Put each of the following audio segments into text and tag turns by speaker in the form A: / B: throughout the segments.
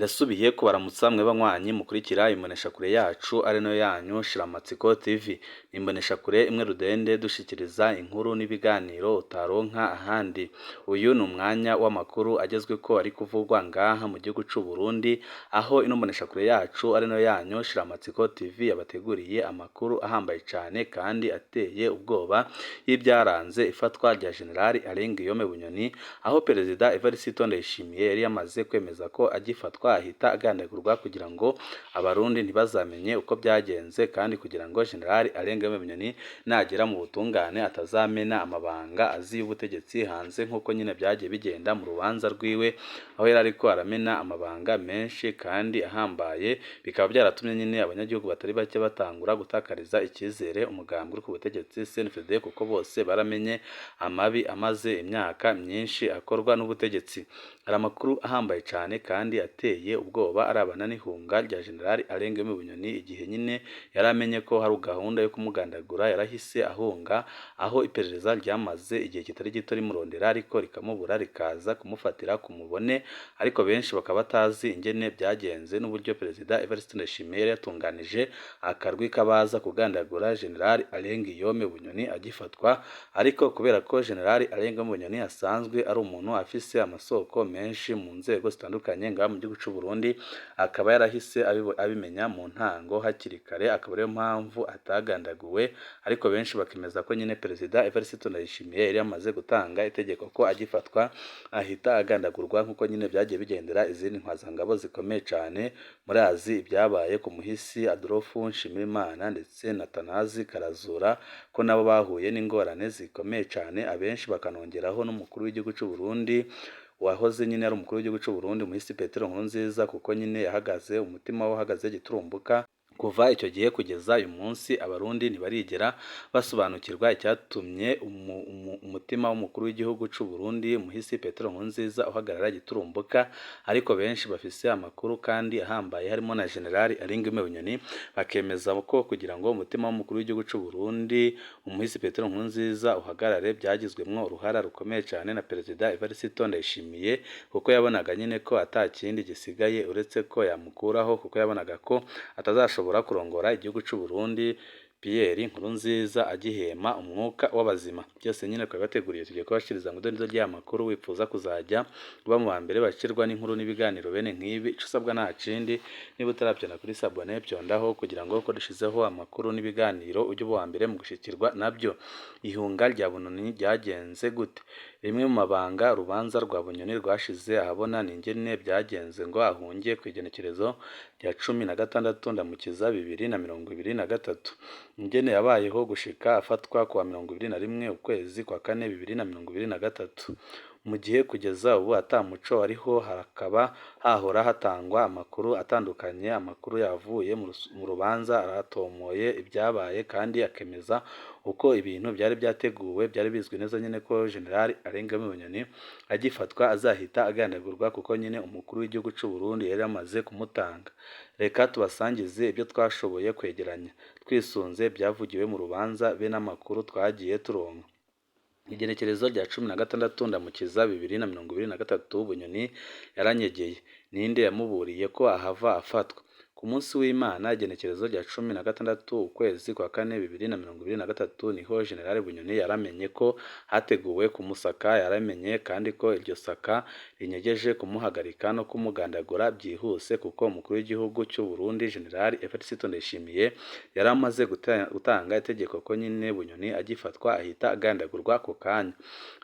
A: Ndasubiye kubaramutsa mwe banywanyi mukurikira imboneshakure yacu ari nayo yanyu Shiramatsiko TV. Ni imboneshakure imwe rudende dushikiriza inkuru n'ibiganiro utaronka ahandi. Uyu ni umwanya w'amakuru agezweko ari kuvugwa ngaha mu gihugu c'u Burundi, aho ino mboneshakure yacu ari nayo yanyu Shiramatsiko TV yabateguriye amakuru ahambaye cane kandi ateye ubwoba y'ivyaranze ifatwa rya General Alain Guillaume Bunyoni, aho Perezida Evariste Ndayishimiye yari yamaze kwemeza ko agifatwa ahita agandagurwa kugira ngo abarundi ntibazamenye uko byagenze, kandi kugira ngo General Alain Guillaume Bunyoni nagera mu butungane atazamena amabanga azi y'ubutegetsi hanze, nk'uko nyine byagiye bigenda mu rubanza rwiwe, aho yari ariko aramena amabanga menshi kandi ahambaye, bikaba byaratumye nyine abanyagihugu batari bake batangura gutakariza icyizere umugambi uri ku butegetsi CNDD, kuko bose baramenye amabi amaze imyaka myinshi akorwa n'ubutegetsi. Hari amakuru ahambaye cane kandi ateye ubwoba arabana n'ihunga rya General Alain Guillaume Bunyoni, igihe nyine yari amenye ko hari gahunda yo kumugandagura yarahise ahunga, aho iperereza ryamaze igihe kitari gito rimurondera ariko rikamubura, rikaza kumufatira ku mubone, ariko benshi bakaba batazi ingene byagenze n'uburyo Perezida Evariste Ndayishimiye yari yatunganije akarwi k'abaza kugandagura General Alain Guillaume Bunyoni agifatwa, ariko kubera ko General Alain Guillaume Bunyoni asanzwe ari umuntu afise amasoko menshi mu nzego zitandukanye ngaha mu gihugu c'u Burundi, akaba yarahise abimenya mu ntango hakiri kare, akaba ariyo mpamvu atagandaguwe, ariko benshi bakemeza ko nyine Perezida Evariste Ndayishimiye yari yamaze gutanga itegeko ko agifatwa ahita agandagurwa, nk'uko nyine byagiye bigendera izindi ntwazangabo zikomeye cane. Murazi ibyabaye ku muhisi Adolphe Nshimirimana ndetse na Tanazi Karazura, ko nabo bahuye n'ingorane zikomeye cane, abenshi bakanongeraho n'umukuru w'igihugu c'u Burundi wahoze nyine ari umukuru w'igihugu c'u Burundi muhisi Petero Nkurunziza, kuko nyine yahagaze umutima we uhagaze giturumbuka. Kuva icyo gihe kugeza uyu munsi abarundi ntibarigera basobanukirwa icyatumye umutima w'umukuru w'igihugu c'u Burundi muhisi Petero Nkurunziza uhagarara giturumbuka, ariko benshi bafise amakuru kandi ahambaye harimo na General Alain Guillaume Bunyoni, bakemeza ko kugira ngo umutima w'umukuru w'igihugu c'u Burundi umuhisi Petero Nkurunziza uhagarare byagizwemwo uruhara rukomeye cane na Perezida Evariste Ndayishimiye, kuko yabonaga nyine ko ata kindi gisigaye uretse ko yamukuraho, kuko yabonaga ko atazashobora kurongora igihugu c'u Burundi Pierre Nkurunziza agihema umwuka w'abazima. Byose nyine twabibateguriye, tugiye kubashikiriza ngo idonido ry'aya makuru. Wifuza kuzajya uba mu ba mbere bashikirwa n'inkuru n'ibiganiro bene nk'ibi, ico usabwa nta kindi, niba utaravyonda kuri s'abonner vyondaho, kugira ngo uko dushizeho amakuru n'ibiganiro ujye uba uwa mbere mu gushikirwa nabyo. Ihunga rya Bunyoni ryagenze gute? Rimwe mu mabanga urubanza rwa Bunyoni rwashize ahabona ni ingene byagenze ngo ahunge kw'igenekerezo rya 16 Ndamukiza 2023, ingene yabayeho gushika afatwa kuwa 21 ukwezi kwa kane 2023. Mu gihe kugeza ubu ata muco wariho, hakaba hahora hatangwa amakuru atandukanye, amakuru yavuye mu rubanza aratomoye ibyabaye kandi akemeza uko ibintu byari byateguwe. Byari bizwi neza nyine ko General Alain Guillaume Bunyoni agifatwa azahita agandagurwa, kuko nyine umukuru w'igihugu c'u Burundi yari yamaze kumutanga. Reka tubasangize ibyo twashoboye kwegeranya twisunze ibyavugiwe mu rubanza be n'amakuru twagiye turonka. Igenekerezo rya 16 Ndamukiza 2023, Bunyoni yaranyegeye, ninde yamuburiye ko ahava afatwa? Ku munsi w'Imana igenekerezo rya 16 ukwezi kwa kane 2023, niho General Bunyoni yaramenye ko hateguwe kumusaka. Yaramenye kandi ko iryo saka rinyegeje kumuhagarika no kumugandagura byihuse, kuko umukuru w'igihugu c'u Burundi General Evariste Ndayishimiye yari amaze gutanga itegeko ko nyine Bunyoni agifatwa ahita agandagurwa ako kanya.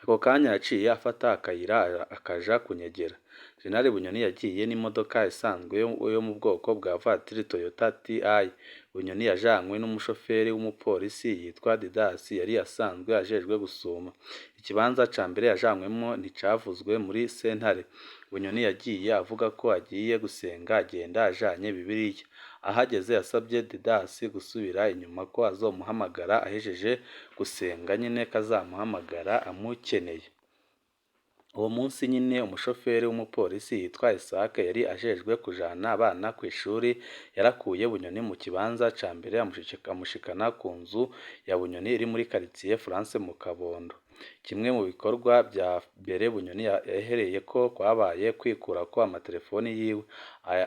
A: Ako kanya yaciye afata akayira akaja kunyegera. General Bunyoni yagiye n'imodoka isanzwe yo mu bwoko bwa vatiri Toyota TI. Bunyoni yajanywe n'umushoferi w'umupolisi yitwa Didas yari asanzwe ajejwe gusuma. Ikibanza ca mbere yajanywemwo nticavuzwe muri sentare. Bunyoni yagiye avuga ko agiye gusenga, agenda ajanye Bibiliya. Ahageze yasabye Didas gusubira inyuma ko azomuhamagara ahejeje gusenga, nyine kazamuhamagara amukeneye. Uwo munsi nyine umushoferi w'umupolisi yitwa Isaac yari ajejwe kujana abana kw'ishuri yarakuye Bunyoni mu kibanza ca mbere amushikana ku nzu ya Bunyoni iri muri quartier France mu Kabondo. Kimwe mu bikorwa vya mbere Bunyoni yahereyeko kwabaye kwikurako amatelefoni yiwe,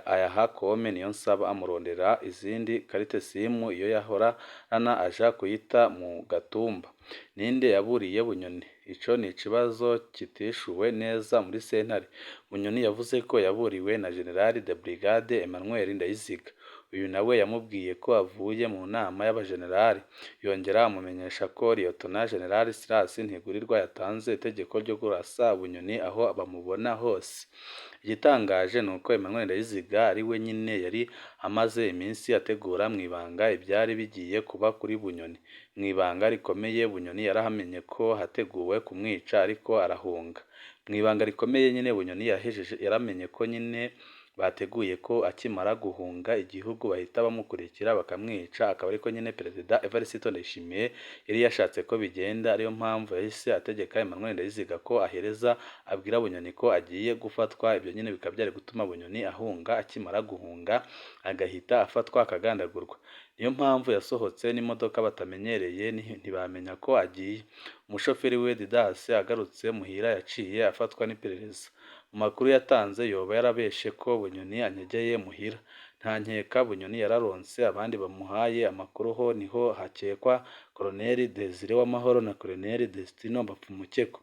A: ayaha Kome Niyonsaba, amurondera izindi karite simu iyo yahora rana aja kuyita mu Gatumba. Ninde yaburiye Bunyoni? Ico ni ikibazo kitishuwe neza muri sentare. Bunyoni yavuze ko yaburiwe na General de Brigade Emmanuel Ndayiziga. Uyu nawe yamubwiye ko avuye mu nama y'abajenerali, yongera amumenyesha ko Liyetona General Silas Ntigurirwa yatanze itegeko ryo kurasa Bunyoni aho bamubona hose. Igitangaje ni uko Emmanuel Ndayiziga ari we nyine yari amaze iminsi ategura mw'ibanga ivyari bigiye kuba kuri Bunyoni. Mw'ibanga rikomeye Bunyoni yarahamenye ko hateguwe kumwica ariko arahunga. Mw'ibanga rikomeye nyine Bunyoni yahejeje yaramenye ko nyine bateguye ko akimara guhunga igihugu bahita bamukurikira bakamwica, akaba ariko nyine Perezida Evariste Ndayishimiye yari yashatse ko bigenda, ariyo mpamvu yahise ategeka Emmanuel Ndayiziga ko ahereza abwira Bunyoni ko agiye gufatwa. Ibyo nyine bikaba byari gutuma Bunyoni ahunga, akimara guhunga agahita afatwa akagandagurwa. Niyo mpamvu yasohotse n'imodoka batamenyereye, ntibamenya ko agiye. Umushoferi we Didas agarutse muhira yaciye afatwa n'iperereza. Mu makuru yatanze yoba yarabeshe ko Bunyoni anyegeye muhira. Nta nkeka Bunyoni yararonse abandi bamuhaye amakuru, ho niho hakekwa Colonel Desire Uwamahoro na Colonel Destino Bapfumukeko.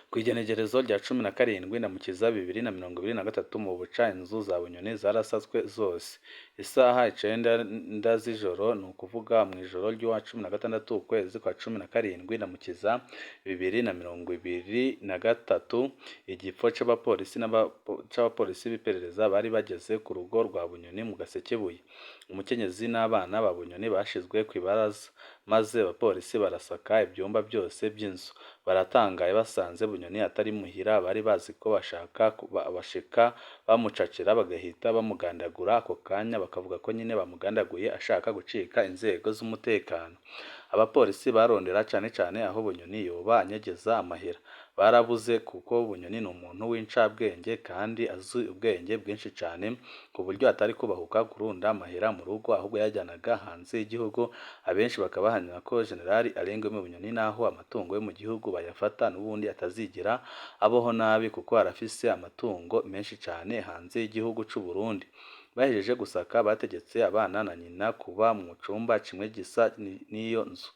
A: Kw'igenekerezo rya 17 Ndamukiza 2023 mu Buca, inzu za Bunyoni zarasatswe zose. Isaha 9 z'ijoro, ni ukuvuga mw'ijoro ry'uwa 16 ukwezi kwa 17 Ndamukiza 2023, igipfo c'abapolisi b'iperereza bari bageze ku rugo rwa Bunyoni mu Gasekebuye. Umukenyezi n'abana ba Bunyoni bashizwe kw'ibaraza, maze abapolisi barasaka ivyumba byose by'inzu. Baratangaye basanze Bunyoni atari muhira, bari bazi ko bashaka bashika bamucacira bagahita bamugandagura ako kanya, bakavuga ko nyine bamugandaguye ashaka gucika inzego z'umutekano. Abapolisi barondera cane cane aho Bunyoni yoba anyegeza amahera. Barabuze kuko Bunyoni ni umuntu w'incabwenge kandi azi ubwenge bwinshi cane, ku buryo atari kubahuka kurunda amahera mu rugo, ahubwo yayajyanaga hanze y'igihugu. Abenshi bakaba bahamya ko General Alain Bunyoni naho amatungo yo mu gihugu bayafata n'ubundi atazigera abaho nabi, kuko arafise amatungo menshi cane hanze y'igihugu c'u Burundi. Bahejeje gusaka bategetse abana na nyina kuba mu cumba kimwe gisa n'iyo nzu.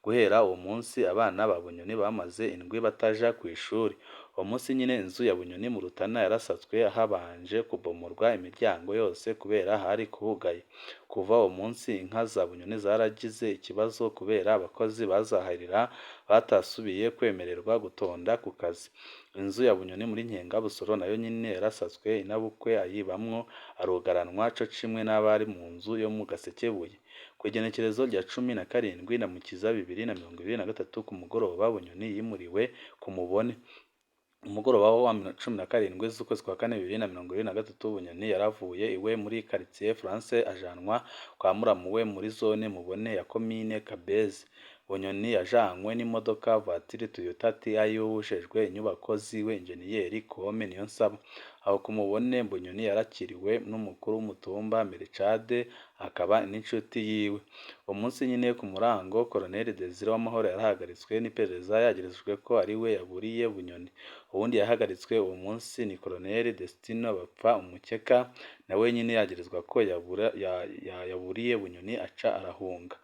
A: Guhera uwo munsi abana ba Bunyoni bamaze indwi bataja kw'ishuri. Uwo munsi nyine inzu ya Bunyoni mu Rutana yarasatswe, habanje kubomorwa imiryango yose kubera hari hugaye. Kuva uwo munsi inka za Bunyoni zaragize ikibazo kubera abakozi bazahirira batasubiye kwemererwa gutonda ku kazi. Inzu ya Bunyoni muri Nkenga Busoro nayo nyine yarasatswe, inabukwe ayibamwo arugaranwa co kimwe n'abari mu nzu yo mu Gasekebuye. Kw'igenekerezo rya 17 Ndamukiza 2023 ku mugoroba, Bunyoni yimuriwe ku Mubone. Umugoroba wa 17 z'ukwezi kwa kane 2023, Bunyoni yaravuye iwe muri quartier France ajanwa kwa muramu we muri zone Mubone ya komine Kabezi. Bunyoni yajanywe n'imodoka voiture Toyota TI y'uwujejwe inyubako ziwe Enjeniyeri Kome Niyonsaba. Aho ku Mubone Bunyoni yarakiriwe n'umukuru w'umutumba Melchade akaba n'inshuti yiwe. Uwo munsi nyine ku murango Colonel Desire Uwamahoro yarahagaritswe n'iperereza yagirijwe ko ari we yaburiye Bunyoni. Uwundi yahagaritswe uwo munsi ni Colonel Destino Bapfa Umukeka, nawe nyine yagirizwa ko yaburiye Bunyoni aca arahunga.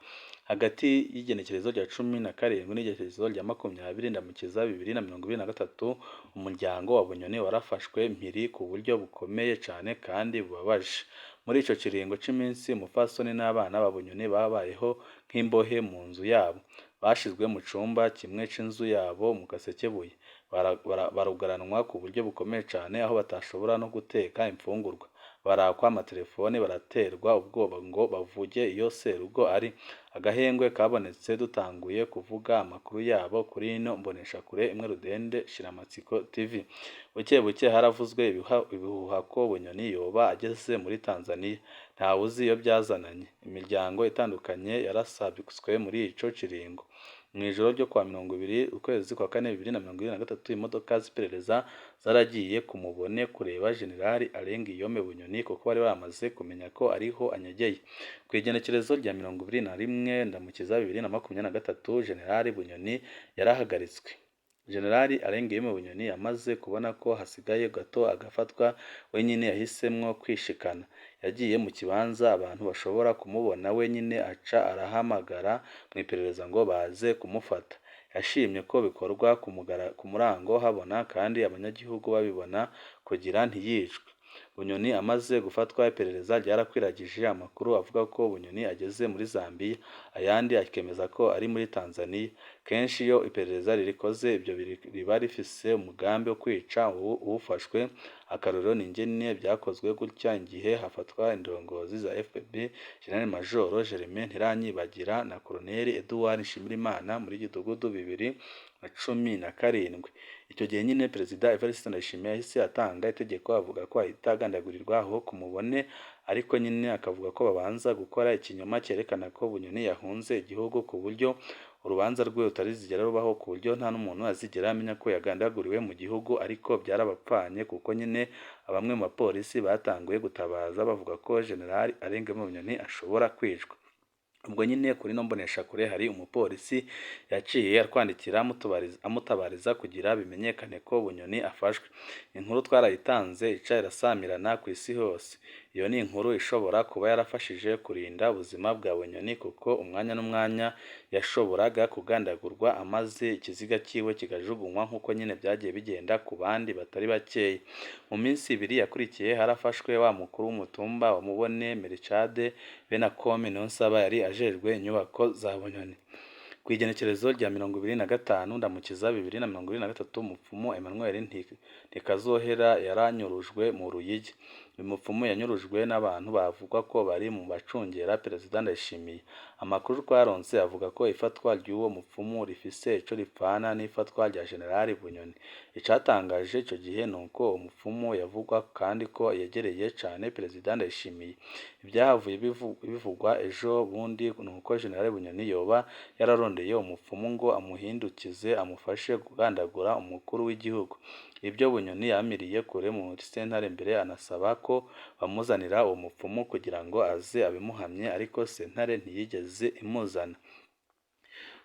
A: Hagati y'igenekerezo rya 17 n'igenekerezo rya 20 Ndamukiza 2023, umuryango wa Bunyoni warafashwe mpiri ku buryo bukomeye cane kandi bubabaje. Muri ico kiringo c'iminsi umupfasoni n'abana ba Bunyoni babayeho nk'imbohe mu nzu yabo. Bashizwe mu cumba kimwe c'inzu yabo mu Gasekebuye, barugaranwa ku buryo bukomeye cane aho batashobora no guteka imfungurwa. Barakwa amatelefoni, baraterwa ubwoba ngo bavuge iyo serugo ari. Agahengwe kabonetse dutanguye kuvuga amakuru yabo kuri ino mboneshakure imwe rudende Shiramatsiko TV. Buke buke haravuzwe ibihuha ko Bunyoni yoba ageze muri Tanzania, ntawuzi iyo byazananye. Imiryango itandukanye yarasabitswe muri ico kiringo. Mw'ijoro ryo kuwa 20 ukwezi kwa kane 2023, imodoka z'iperereza zaragiye ku Mubone kureba General Alain Guillaume Bunyoni kuko bari bamaze kumenya ko ariho anyegeye. Ku igenekerezo rya 21 Ndamukiza 2023, General Bunyoni yarahagaritswe. General Alain Guillaume Bunyoni amaze kubona ko hasigaye gato agafatwa, wenyine yahisemwo kwishikana. Yagiye mu kibanza abantu bashobora kumubona wenyine, aca arahamagara mw'iperereza ngo baze kumufata. Yashimye ko bikorwa ku murango habona kandi abanyagihugu babibona kugira ntiyicwe. Bunyoni amaze gufatwa, iperereza ryarakwiragije amakuru avuga ko Bunyoni ageze muri Zambia, ayandi akemeza ko ari muri Tanzania. Kenshi iyo iperereza ririkoze ibyo riba rifise umugambi wo kwica uwufashwe. Akarorero ni ingene vyakozwe gutya igihe hafatwa indongozi za FPB, General Major Germain Ntiranyibagira na Colonel Edouard Nshimirimana muri Gidugudu 2017. Icyo gihe nyine Perezida Evariste Ndayishimiye yahise atanga itegeko avuga ko ahita agandagurirwa aho ku Mubone, ariko nyine akavuga ko babanza gukora ikinyoma cyerekana ko Bunyoni yahunze igihugu ku buryo urubanza rwe rutarizigera rubaho, ku buryo nta n'umuntu azigera amenya ko yagandaguriwe mu gihugu. Ariko byarabapfanye kuko nyine bamwe mu bapolisi batanguye gutabaza bavuga ko General Alain Guillaume Bunyoni ashobora kwicwa. Ubwo nyine kuri ino mboneshakure hari umupolisi yaciye atwandikira amutabariza kugira bimenyekane ko Bunyoni afashwe. Inkuru twarayitanze ica irasamirana ku isi hose. Iyo ni inkuru ishobora kuba yarafashije kurinda ubuzima bwa Bunyoni kuko umwanya n'umwanya yashoboraga kugandagurwa amaze ikiziga cyiwe kikajugunywa nk'uko nyine byagiye bigenda ku bandi batari bakeya. Mu minsi ibiri yakurikiye harafashwe wa mukuru w'umutumba wa Mubone Mericade Benakome Niyonsaba yari ajejwe inyubako za Bunyoni. Ku igenekerezo rya 25 Ndamukiza 2023, umupfumu Emmanuel Ntikazohera yaranyurujwe mu Ruyigi. Uyu mupfumu yanyurujwe n'abantu bavugwa ko bari mu bacungera Perezida Ndayishimiye. Amakuru twaronse avuga ko ifatwa ry'uwo mupfumu rifise ico ripfana n'ifatwa rya General Bunyoni. Icatangaje ico gihe nuko uwo mupfumu yavugwa kandi ko yegereye cane Perezida Ndayishimiye. Ibyahavuye bivugwa ejo bundi nuko General Bunyoni yoba yararondeye umupfumu ngo amuhindukize amufashe kugandagura umukuru w'igihugu. Ibyo Bunyoni yamiriye kure muri sentare mbere anasaba ko bamuzanira uwo mupfumu kugira ngo aze abimuhamye, ariko sentare ntiyigeze imuzana.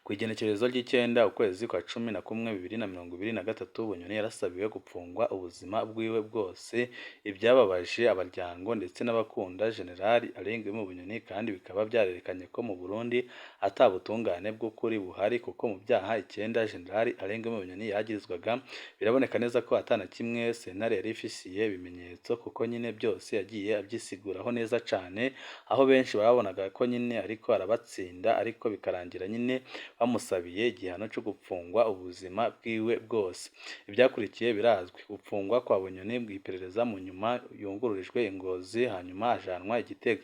A: Ku igenekerezo ry'icenda ukwezi kwa 11 2023, Bunyoni yarasabiwe gupfungwa ubuzima bwiwe bwose. Ibyababaje abaryango ndetse n'abakunda General Alain Guillaume Bunyoni kandi bikaba byarerekanye ko mu Burundi ata butungane bw'ukuri buhari, kuko mu byaha 9 General Alain Guillaume Bunyoni yagirizwaga biraboneka neza ko ata na kimwe sentare yari ifisiye ibimenyetso, kuko nyine byose yagiye abyisiguraho neza cane, aho benshi babonaga ko nyine ariko arabatsinda, ariko bikarangira nyine bamusabiye igihano cyo gupfungwa ubuzima bwiwe bwose. Ibyakurikiye birazwi. Gupfungwa kwa Bunyoni bw'iperereza mu nyuma yungururijwe i Ngozi hanyuma ajanwa i Gitega.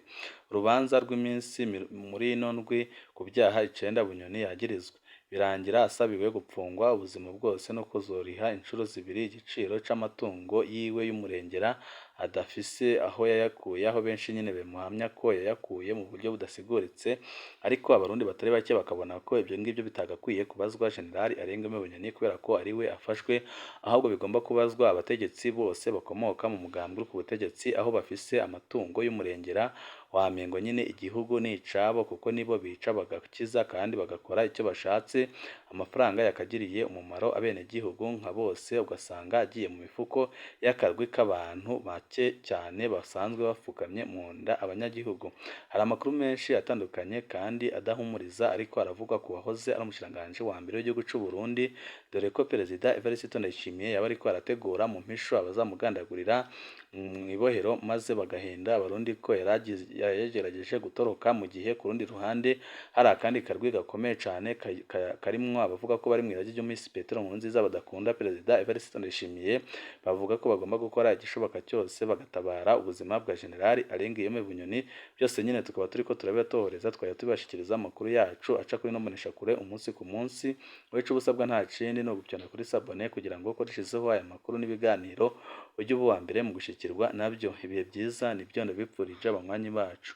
A: Urubanza rw'iminsi muri ino ndwi ku byaha 9 Bunyoni yagirizwa, birangira asabiwe gupfungwa ubuzima bwose no kuzoriha inshuro zibiri igiciro c'amatungo yiwe y'umurengera adafise aho yayakuye, aho benshi nyine bamuhamya ko yayakuye mu buryo budasiguritse, ariko abarundi batari bake bakabona ko ibyo ngibyo bitagakwiye kubazwa General Alain Guillaume Bunyoni kubera ko ari we afashwe, ahubwo bigomba kubazwa abategetsi bose bakomoka mu mugambwe uri ku butegetsi, aho bafise amatungo y'umurengera wamengo nyine igihugu ni icabo, kuko nibo bica bagakiza kandi bagakora icyo bashatse. Amafaranga yakagiriye umumaro abenegihugu nka bose ugasanga agiye mu mifuko y'akarwi k'abantu bake cyane basanzwe bapfukamye mu nda abanyagihugu. Hari amakuru menshi atandukanye kandi adahumuriza ariko aravugwa ku wahoze ari umushikiranganji wa mbere w'igihugu c'u Burundi, dore ko Perezida Evariste Ndayishimiye yaba ariko arategura mu mpisho abazamugandagurira mw'ibohero maze bagahenda abarundi ko yagerageje gutoroka, mu gihe ku rundi ruhande hari akandi karwi gakomeye cane karimwo abavuga ko bari mw'iragi ry'Umisi Petero Nkurunziza badakunda Perezida Evariste Ndayishimiye, bavuga ko bagomba gukora igishoboka cyose bagatabara ubuzima bwa General Alain Guillaume Bunyoni. Byose nyine tukaba turiko turabibatohoreza, twajya tubashikiriza amakuru yacu aca kuri ino mboneshakure umunsi ku munsi. Wowe ico ubusabwa nta kindi ni ugupyona kuri sabone kugira ngo uko dushizeho aya makuru n'ibiganiro ujye uba uwa mbere mu gushikirwa nabyo. Ibihe byiza nibyo ndabipfurije abanywanyi bacu.